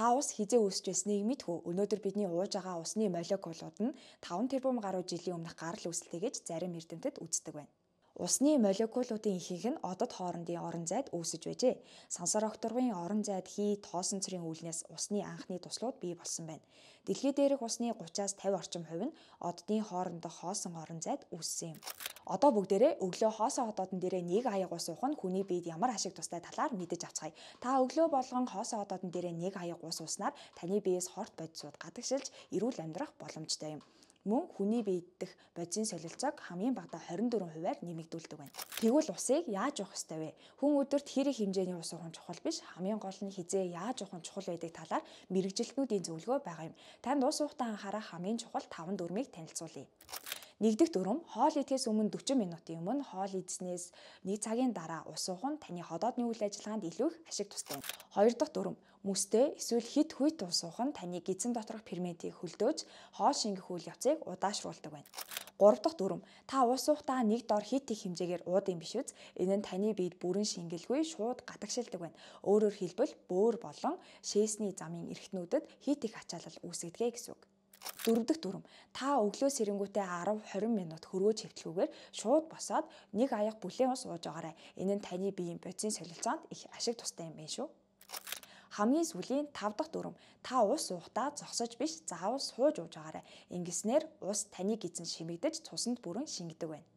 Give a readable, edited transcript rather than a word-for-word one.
Та ус хизээ үүсч байсныг мэдхүү. Өнөөдөр бидний ууж байгаа усны молекулууд нь 5 тэрбум гаруй жилийн өмнөх гарал үүсэлтэй гэж зарим эрдэмтэд үздэг байна. Усны молекулуудын ихэнх нь одод хоорондын орон зайд үүсэж байжээ. Сансар огторгын орон зайд хий тоосон цэрийн үүлнээс усны анхны туслууд бий болсон байна. Дэлхий дээрх усны 30-аас 50 орчим хувь нь оддын хоорондох хоосон орон зайд үүссэн юм. Одоо бүгдээрээ өглөө хоосон одоодон дээрээ нэг аяг ус уух нь хүний биед ямар ашиг тустай талаар мэдэж авцгаая. Та өглөө болгон хоосон одоодон дээрээ нэг аяг ус ууснаар таны биеэс хорт бодисууд гадагшилж эрүүл амьдрах боломжтой юм. Мөн хүний биед дэх бодисын солилцоог хамгийн багадаа 24%-аар нэмэгдүүлдэг байна. Тэгвэл усыг яаж уух ёстой вэ? Хүн өдөрт хэр их хэмжээний ус уух нь чухал биш, хамгийн гол нь хизээ яаж уух нь чухал байдаг талаар мэргэжилтнүүдийн зөвлөгөө байгаа юм. Танд ус уухтаа анхаарах хамгийн чухал 5 дүрмийг танилцуулъя. Нэгдэх дүрэм хоол идэхээс өмнө 40 минутын өмнө хоол идснээс 1 цагийн дараа ус уух нь таны ходоодны үйл ажиллагаанд илүү их ашиг тустай юм. Хоёр дахь дүрэм мөстэй эсвэл хит хүйтэн ус уух нь таны гидсэн доторх ферментийг хөлдөөж хоол шингэх үйл явцыг удаашруулдаг байна. Гурав дахь дүрэм та ус уухтаа нэг дор хит их хэмжээгээр уудын биш үз. Энэ нь таны биед бүрэн шингэлгүй шууд гадагшилдаг байна. Өөрөөр хэлбэл бөөр болон шээсний замын эрхтнүүдэд хит их ачаалал үүсгэдэг гэсэн үг. Дөрөв дэх дүрэм та өглөө сэрэнгүүтээ 10-20 минут хөргөөж хэвтлгүүгээр шууд босоод нэг аяга бүлээн ус ууж байгаарай. Энэ нь таны биеийн бодисын солилцоонд их ашиг тустай юм байна шүү. Хамгийн сүүлийн 5 дахь дүрэм та ус уухдаа зогсож биш заавал сууж ууж байгаарай. Ингэснээр ус таны гидсэнд шимэгдэж цуснд бүрэн шингэдэг байна.